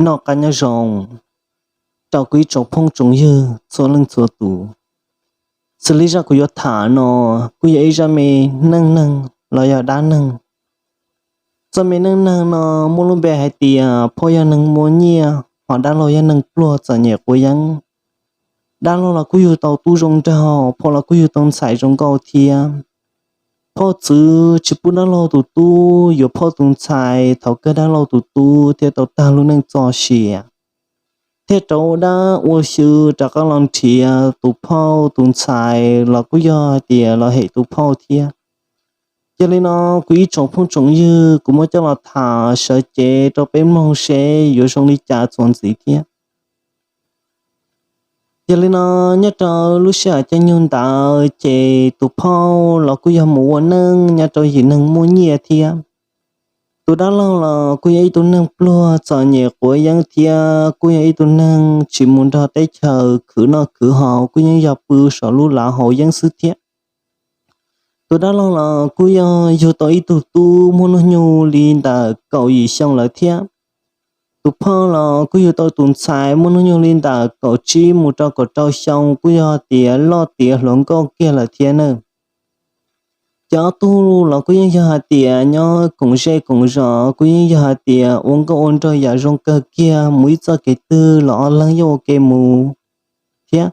Noj qab nyob zoo rau kuv ib tsoom phooj tsoom ywg txhua leej txhua tus. Xws li zaj kuv yuav tham no kuj yog ib zaj me neej neeg los yog dab neeg. Txoj me neej neeg no muaj lub npe hais tias phauj yog neeg muaj nyiaj, ho dab laug yog neeg pluag txom nyem quav yeeb. Dab laug los kuj yug tau tub zoo nraug, phauj los kuj yug tau ntxhais zoo nkauj thiab. Phauj txwv tsis pub dab laug tus tub yuav phauj tus ntxhais, thaum kawg dab laug tus tub thiaj tau tag lub neej txoj sia, thiaj rov ua dab ua xyw rov qab los nrhiav tus phauj tus ntxhais los kuj yog hais tias los hem tus phauj thiab. Yog li no kuv ib tsoom phooj tsoom ywg, kuv muab coj los tham sawv cev rau peb mloog seb yuav zoo li cas txuas ntxiv thiab. Yog li no, nyob rau lub sij hawm caij nyoog ntawd ces tus phauj los kuj yog mus ua neej nyob rau yim neeg muaj nyiaj thiab. Tus dab laug los kuj yog ib tug neeg pluag txom nyem quav yeeb thiab kuj yog ib tug neeg tsis mus nrog teb chaws khwv noj khwv haus, kuj yeej yog pw saum lub lav haus yeeb xwb thiab. Tus dab laug los kuj yog yug tau ib tug tub muaj hnub nyoog li ntawm kaum yim xyoo lawm thiab. Tus phauj los kuj yug tau tus ntxhais muaj hnub nyoog li ntawm kaum tsib mus rau kaum rau xyoo, kuj yog hais tias loj tiav hluas nkauj kiag lawm thiab na. Ces ob tug los kuj yeej yog hais tias nyob koom zej koom zos, kuj yeej yog hais tias ua nkauj ua nraug yam zoo kawg kiag, mus ib txoj kev twg los ob leeg yeej ua ke mus thiab.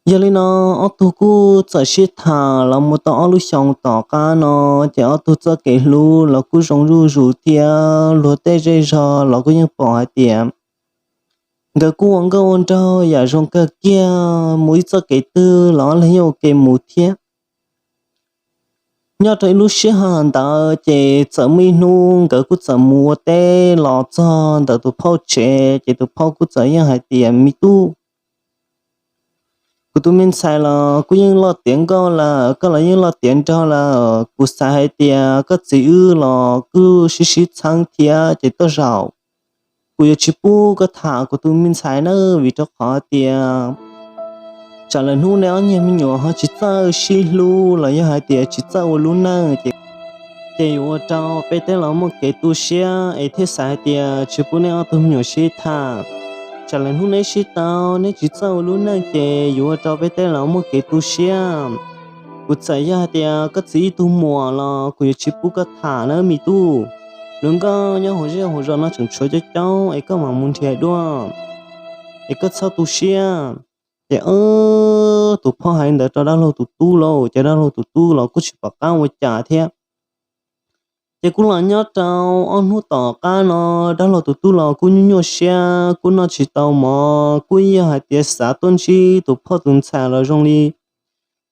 Yog li no, ob tug kuj txawm sib tham los mus tau ob lub xyoos tom qab no, ces ob tug txoj kev hlub los kuj zoo zuj zus thiab. Luag tej zej zog los kuj yeej pom hais tias nkawd kuj ua nkauj ua nraug yam zoo kawg kiag, mus ib txoj kev twg los ob leeg yeej ua ke mus thiab. Nyob rau ib lub sij hawm ntawd ces txawm muaj ib hnub nkawd kuj txawm mus ua teb los txog ntawm tus phauj tsev, ces tus phauj kuj txawm yeej hais tias, me tub, kuv tus me ntxhais los kuj yeej loj tiav nkauj lawm, koj los yeej loj tiav nraug lawm, kuv xav hais tias koj txiv wb los kuj sib sib txheeb thiab, ces tej zaum kuv yuav tsis pub koj tham kuv tus me ntxhais na, vim rau qhov tias tsam lawm hnub nej ob niag me nyuam ho tsis txawj sib hlub los yog hais tias tsis txawj ua lub neej ces, ces yuav ua rau peb tej laus muaj kev tu siab es thiaj xav hais tias tsis pub nej ob tug me nyuam sib tham. Tsam lawm hnub neb sib tau, neb tsis txawj ua lub neej ces yuav ua rau peb tej laus muaj kev tu siab. Kuv txawm yog hais tias koj txiv ib tug muam los kuv yuav tsis pub koj tham na me tub. Luag nkauj nyob hauv zej hauv zos no tseem tshuav coob coob es koj mam mus nrhiav dua, es koj txhob tu siab. Ces tus phauj hais li ntawd rau dab laug tus tub lauj, ces dab laug tus tub los kuj tsis pom qab ua cas thiab. Ces kuj los nyob rau ob hnub tom qab no, dab laug tus tub los kuj nyuaj nyuaj siab, kuj noj tsis tau mov, kuj yog hais tias xav tuaj ntsib tus phauj tus ntxhais los zoo li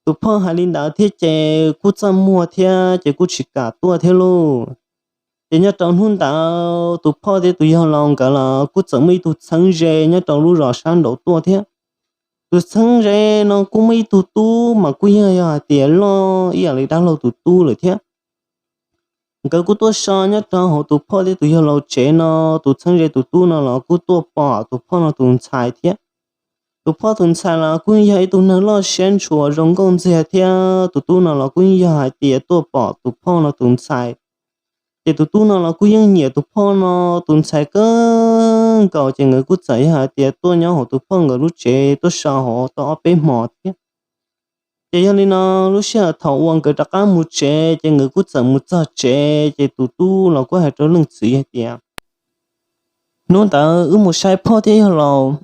tus phauj hais li ntawd thiab ces kuj txaj muag thiab ces kuj tsis kam tuaj thiab lauj. Ces nyob rau hnub ntawd tus phauj thiab tus yawg laus nkawd los kuj txawm muaj ib tug txheeb ze nyob rau lub zos sab nraud tuaj thiab. Tus txheeb ze no kuj muaj ib tug tub mas kuj yog, yog hais tias loj ib yam li dab laug tus tub lawm thiab. Nkawd kuj tuaj so nyob rau hauv tus phauj thiab tus yawg laus tsev no, tus txheeb ze tus tub no los kuj tuaj pom tus phauj no tus ntxhais thiab. Tus phauj tus ntxhais los kuj yog ib tug neeg loj siab ntshua zoo nkauj ntxiag thiab, tus tub no los kuj yog hais tias tuaj pom tus phauj no tus ntxhais. Ces tus tub no los kuj yeej nyiam tus phauj no tus ntxhais kawg nkaus, ces nkawd kuj txawm yog hais tias tuaj nyob hauv tus phauj nkawd lub tsev tuaj so hauv tau ob peb hmos thiab. Ces yog li no, lub sij hawm thaum uas nkawd rov qab mus tsev, ces nkawd kuj txawm mus txog tsev, ces tus tub los kuj hais rau leej txiv hais tias, hnub ntawd wb mus saib phauj thiab yawg laus,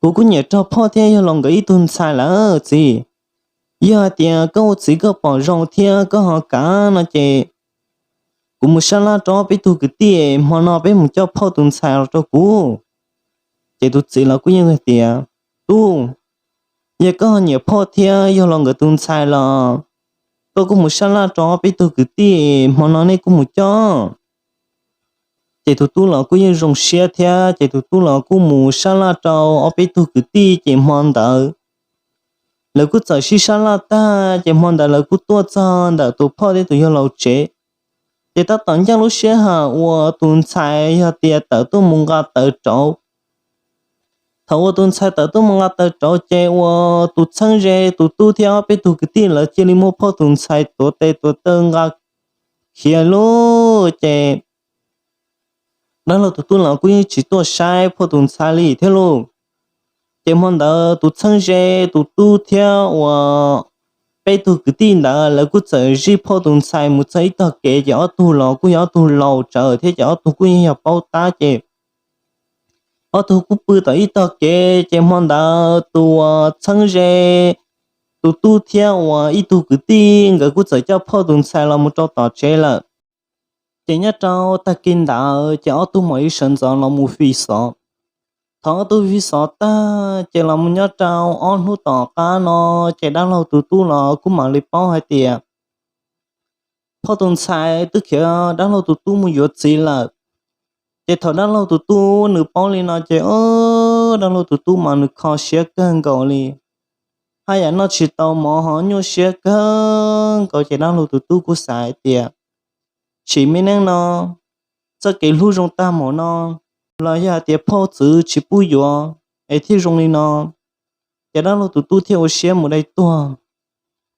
kuv kuj nyiam raug phauj thiab yawg laus nkawd ib tug ntxhais lawm txiv. Yog hais tias koj ua txiv koj pom zoo thiab koj ho kam no ces kuv mus sab laj rau peb tug kwv tij, hmo no peb mus coj phauj tus ntxhais los rau kuv. Ces tus txiv los kuj yeej hais tias, tub, yog koj ho nyiam phauj thiab yawg laus nkawd tus ntxhais los koj kuj mus sab laj rau peb tug kwv tij, hmo no nej kuj mus coj. Ces tus tub los kuj yeej zoo siab thiab, ces tus tub los kuj mus sab laj rau ob peb tug kwv tij, ces hmo ntawd lawv kuj txawm sib sab laj tag, ces hmo ntawd lawv kuj tuaj txog ntawm tus phauj thiab tus yawg laus tsev. Ces tab tom ncaj lub sij hawm uas tus ntxhais yog tias tawm tuaj mus nqa taws rauv. Thaum uas tus ntxhais tawm tuaj mus nqa taws rauv, ces uas tus txheeb ze tus tub thiab ob peb tug kwv tij lawv cia li muab phauj tus ntxhais tuav tes tuav taw nqa khiav lauj. Ces dab laug tus tub los kuj yeej tsis tuaj saib phauj tus ntxhais li thiab lauj. Ces hmo ntawd tus txheeb ze, tus tub thiab uas peb tug kwv tij ntawd lawv kuj txawm zij phauj tus ntxhais mus txog ib tog kev, ces ob tug los kuj yog ob tug laus tsawv thiab ces ob tug kuj yeej yog paub tab ces ob tug kuj pw tom ib tog kev. Ces hmo ntawd tus uas txheeb ze, tus tub thiab uas ib tug kwv tij nkawd kuj txawm coj phauj tus ntxhais los mus rau tom tsev lawm. Ces nyob rau tag kis ntawd ces ob tug mam li sawv ntxov los mus fi xov. Thaum ob tug fi xov tag ces los mus nyob rau ob hnub tom qab no, ces dab laug tus tub los kuj mam li paub hais tias phauj tus ntxhais twb khiav dab laug tus tub mus yuav txiv lawm. Ces thaum dab laug tus tub nws paub li no ces dab laug tus tub mas nws kho siab kawg nkaus li, haj yam noj tsis tau mov ho nyuaj siab kawg nkaus. Ces dab laug tus tub kuj xav hais tias sim me neej no txoj kev hlub zoo tag mus no los yog hais tias phauj txwv tsis pub yuav es thiaj zoo li no. Ces dab laug tus tub thiaj ua siab mus dai tuag.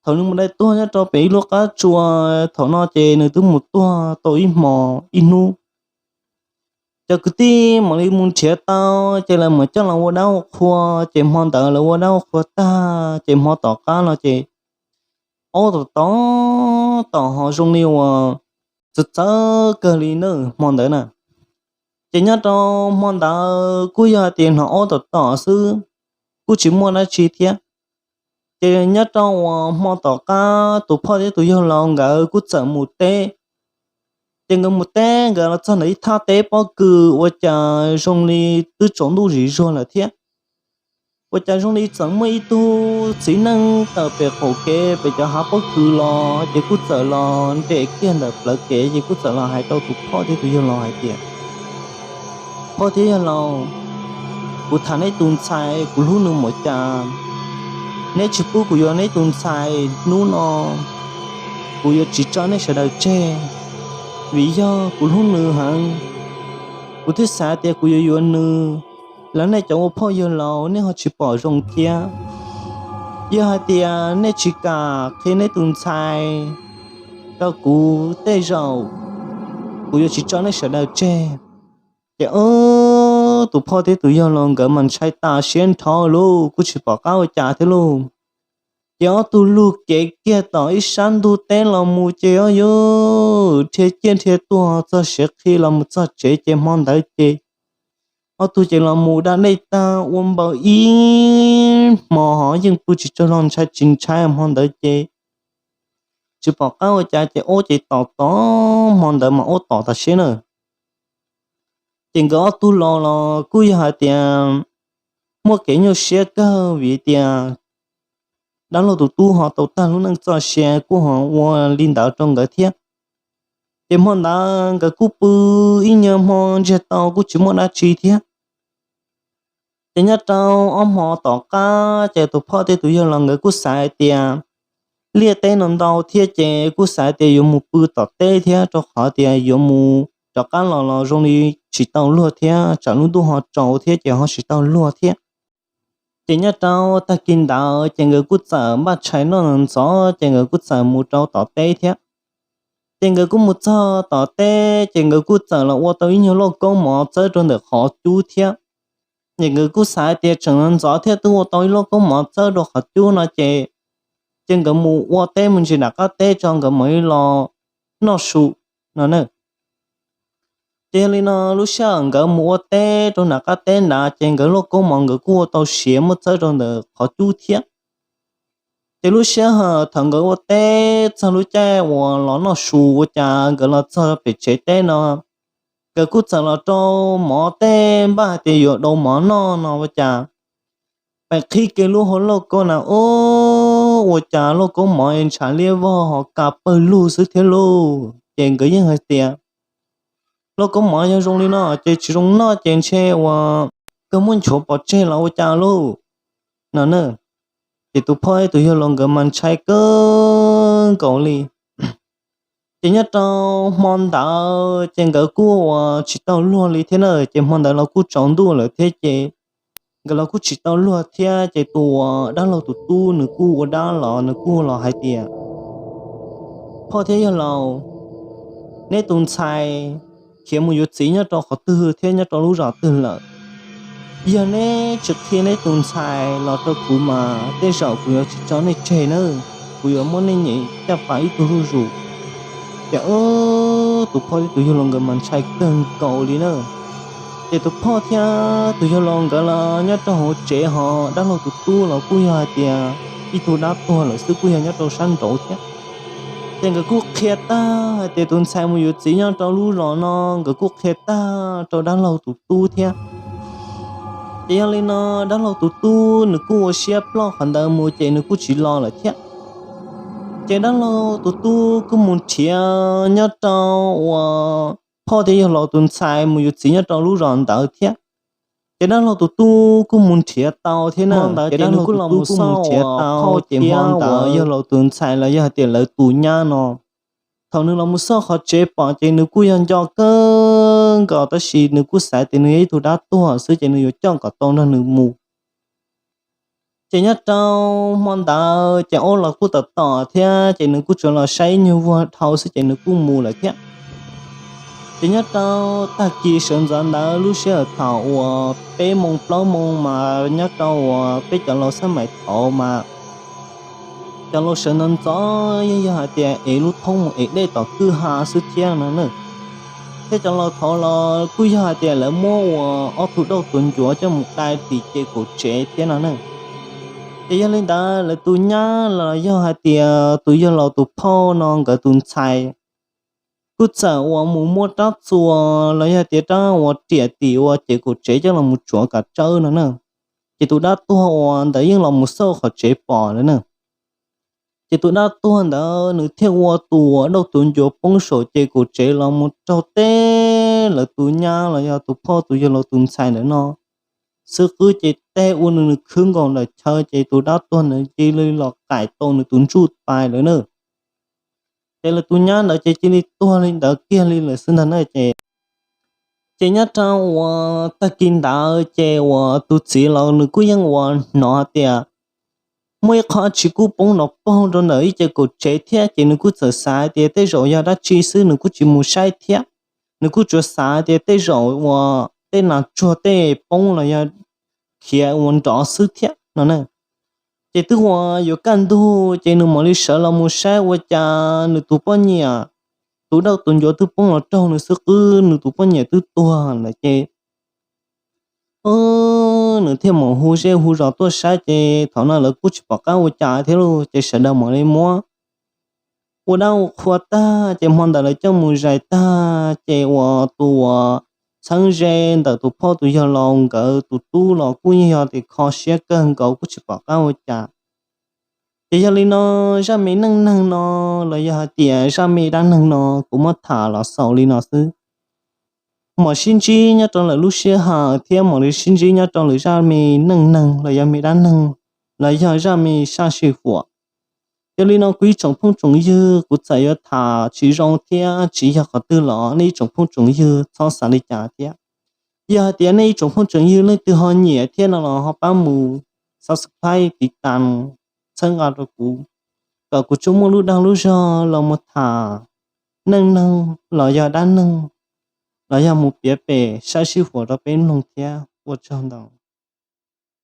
Thaum nws mus dai tuag nyob rau pem ib lub qab tsua, thaum no ces nws twb mus tuag tau ib hmos ib hnub. Cov kwv tij mam li mus nrhiav tau, ces lawv mam coj los ua dab ua qhua. Ces hmo ntawd lawv ua dab ua qhua tag ces hmo tom qab no ces aub tom tom tom ho zoo li uas txawv txawv kawg li na hmo ntawd na. Ces nyob rau hmo ntawd kuj yog hais tias hnov aub tom tom xwb, kuj tsis muaj dab tsi thiab. Ces nyob rau uas hmo tom qab tus phauj thiab tus yawg laus nkawd kuj txawm mus teb. Ces nkawd mus teb nkawd los txog ntawm ib thaj teb pob kws ua cas zoo li twb tsaus ntuj zim zuag lawm thiab. Ua cas zoo li txawm muaj ib tug txiv neej tawm pem qaum kev pem cov hav pob kws los ces kuj txawm los nres kiag ntawm plawv kev ces kuj txawm los hais rau tus phauj thiab tus yawg laus hais tias, phauj thiab yawg laus, kuv tham neb tus ntxhais kuv hlub nws npaum cas, neb tsis pub kuv yuav neb tus ntxhais hnub no, kuv yuav tsis tso nej sawv daws tseg, vim yog kuv hlub nws heev. Kuv thiaj xav tias kuv yuav yuav nws, los nej cov ua phauj yawg laus nej ho tsis pom zoo thiab. Yog hais tias nej tsis kam qhia neb tus ntxhais rau kuv tej zaum kuv yuav tsis tso nej sawv daws tseg. Ces tus phauj thiab tus yawg laus nkawd mas ntshai tas siab nrho lauj, kuj tsis pom qab ua cas thiab lauj. Ces ob tug lug kev kiag tom ib sab ntug teb los mus ces ob yus dhia ciaj dhia tuag txog siav qhi los mus txog tsev ces hmo ntawd ces ob tug ces los mus da dej tag ua npaws ib hmos ho yeej pw tsis tsaug zog ntshai tsis ntshai hmo ntawd ces tsis pom qab ua cas ces ub ces tom tom hmo ntawd mas ub tom tas siab na. Ces nkawd ob tug laus los kuj yog hais tias muaj kev nyuaj siab kawg vim tias dab laug tus tub ho tau tag lub neej txoj sia kuj ho ua li ntawd rau nkawd thiab. Ces hmo ntawd nkawd kuj pw ib nyuag hmo ntsiag to kuj tsis muaj dab tsi thiab. Ces nyob rau ob hmo tom qab ces tus phauj thiab tus yawg laus nkawd kuj xav hais tias liaj teb no ntau thiab ces kuj xav tias yuav mus pw tom teb thiab rau qhov tias yuav mus rov qab los los zoo li tsis tau luag thiab tsam lub ntuj ho tsaus thiab ces ho tsis tau luag thiab. Ces nyob rau tag kis ntawd ces nkawd kuj txawm npaj tshais noj ntxov ces nkawd kuj txawm mus rau tom teb thiab. Ces nkawd kuj mus txog tom teb ces nkawd kuj txawm los ua tau ib nyuag lauj kaub mov txawb rau ntawm qhov cub thiab. Ces nkawd kuj xav tias tseem ntxov thiab twb ua tau ib lauj kaub mov txawb rau qhov cub no ces, ces nkawd mus ua teb mus ntsis nram qab teb tso nkawd mam li los noj su no na. Ces yog li no lub sij hawm nkawd mus ua teb rau nram qab teb nrad ces nkawd lauj kaub mov nkawd kuj ua tau siav muab txawb rau ntawm qhov cub thiab. Ces lub sij hawm thaum nkawd ua teb txog lub caij uas los noj su ua cas nkawd los txog pem tsev teb no, nkawd kuj txawm los rau mov tej npaj hais tias yuav dau mov noj no ua cas pem qhib kiag lub hauv lauj kaub na, ub, ua cas lauj kaub mov ntshav liab vog ho ka pawg lug xwb thiab lauj. Ces nkawd yeej hais tias lauj kaub mov yog zoo li no ces tsis zoo noj ces ntshe uas kawg muab nchuav pov tseg los ua cas lauj no na. Ces tus phauj thiab tus yawg laus nkawd mas ntshai kawg nkaus li. Ces nyob rau hmo ntawd ces nkawd kuj uas tsis tau luag li thiab na, ces hmo ntawd los kuj tsaus ntuj lawm thiab ces nkawd los kuj tsis tau luag thiab ces tus uas dab laug tus tub nws kuj ua dab los nws kuj los hais tias, phauj thiab yawg laus, neb tus ntxhais khiav mus yuav txiv nyob rau qhov twg thiab nyob rau lub zos twg lawm. Yog neb tsis qhia neb tus ntxhais los rau kuv mas tej zaum kuv yuav tsis tso nej tseg nawb, kuv yuav muab nej nyem caj pas ib tug zuj zus. Ces tus phauj thiab tus yawg laus nkawd mas ntshai kawg nkaus li na. Ces tus phauj thiab tus yawg laus nkawd los nyob rau hauv tsev, ho dab laug tus tub los kuj yog hais tias ib tug dab tuag lawm xwb, kuj yog nyob rau sab nraud thiab. Ces nkawd kuj qhia tag hais tias tus ntxhais mus yuav txiv nyob rau lub zos no, nkawd kuj qhia tag rau dab laug tus tub thiab. Ces yog li no dab laug tus tub nws kuj ua siab ploj qhov ntawd mus ces nws kuj tsis los lawm thiab. Ces dab laug tus tub kuj mus nrhiav nyob rau uas phauj thiab yawg laus tus ntxhais mus yuav txiv nyob rau lub zos ntawd thiab. Ces dab laug tus tub kuj mus nrhiav tau thiab na. Ces dab laug tus tub kuj mus nrhiav tau ces hmo ntawd yawg laus tus ntxhais los yog hais tias lawv tus nyab no, thaum nws los mus xauj qhov tsev pom ces nws kuj yog nco kawg nkaus, tab sis nws kuj xav tias nws yog ib tug dab tuag xwb ces nws yuav coj kom tau nrog nws mus. Ces nyob rau hmo ntawd ces aub los kuj tom tom thiab ces nws kuj tsuas los saib ib nyuag vuag dhau xwb ces nws kuj mus lawm thiab. Ces nyob rau tag kis sawv ntxov ntawd lub sij hawm thaum uas peb moo plaub moo mas nyob rau uas peb cov laus xab maim thaud mas cov laus sawv ntxov ntxov yeej yog hais tias ev lub thoob mus ev dej tom kwj ha xwb thiab no na. Thiab cov laus thaud los kuj yog hais tias lawv muab uas ob tug dauj tuav ncuav coj mus dai tim ces kaum tsev thiab no na. Ces yog li ntawd lawv tus nyab los yog hais tias tus yawg laus tus phauj no nkawd tus ntxhais kuj txawm uas mus muab rab txuas los yog tias rab uas riam tim uas ces kaum tsev coj los mus tsuav kom tsawb no na. Ces tus dab tuag uas ntawd yeej los mus xauj qhov tsev pom lawm na. Ces tus dab tuag ntawd nws thiaj ua tus uas dauj tuav ncuav poob saum ces kaum tsev los mus raug teb lawv tus nyab los yog tus phauj tus yawg laus tus ntxhais ntawd no xwb qwb ces teb ua nws nws khwb nkaus ntawm chaw ces tus dab tuag ntawd cia li los qaim tau nws tus ntsuj pais lawm na. Ces lawv tus nyab ntawd ces cia li tuag li ntawd kiag li lawm xwb ntag na. Ces ces nyob rau uas tag kis ntawd ces uas tus txiv los nws kuj yeej uas hnov tias muaj ib qho tsis kub poob nrov poog rau ntawm ib ce kaum tsev thiab ces nws kuj txawm xav tias tej zaum yog dab tsi xwb nws kuj tsis mus saib thiab. Nws kuj tsuas xav tias tej zaum uas tej nas tsuag tej poob los yog khiav ua nrov xwb thiab no na. Ces twb uas yuav kaj ntug ces nws mam li sawv los mus saib ua cas nws tus poj niam, tus dauj tus ncuav twb poob los raug nws xwb qwb nws tus poj niam twb tuag lawm ces nws thiaj mam hu zej hu zos tuaj saib ces thaum no lawv kuj tsis pom qab ua cas thiab lauj ces sawv daws mam li muab ua dab ua qhua tag ces hmo ntawd lawv coj mus zais tag ces uas tus uas txheeb ze ntawm tus phauj tus yawg laus nkawd tus tub los kuj yeej yog tias kho siab kawg nkaus kuj tsis pom qab ua cas. Ces yog li no zaj me neej neeg no los yog hais tias zaj me dab neeg no kuv muab tham los xaus li no xwb. Mam sib ntsib nyob rau lwm lub sij hawm thiab mam li sib ntsib nyob rau lwm zaj me neej neeg los yog me dab neeg los yog zaj me sab sij huam. Yog li no kuv ib tsoom phooj tsoom ywg kuv txawm yuav tham tsis zoo thiab tsis yog qhov twg los nej ib tsoom phooj tsoom ywg txhob xav li cas thiab. Yog hais tias nej ib tsoom phooj tsoom ywg leej twg ho nyiam thiab no los ho pab mus subscribe tiv tas txhawb nqa rau kuv kom kuv tsuas muaj lub dag lub zog los mus tham neej neeg los yog dab neeg los yog mus piav pem sab sij huam rau peb mloog thiab ua tsaug ntau.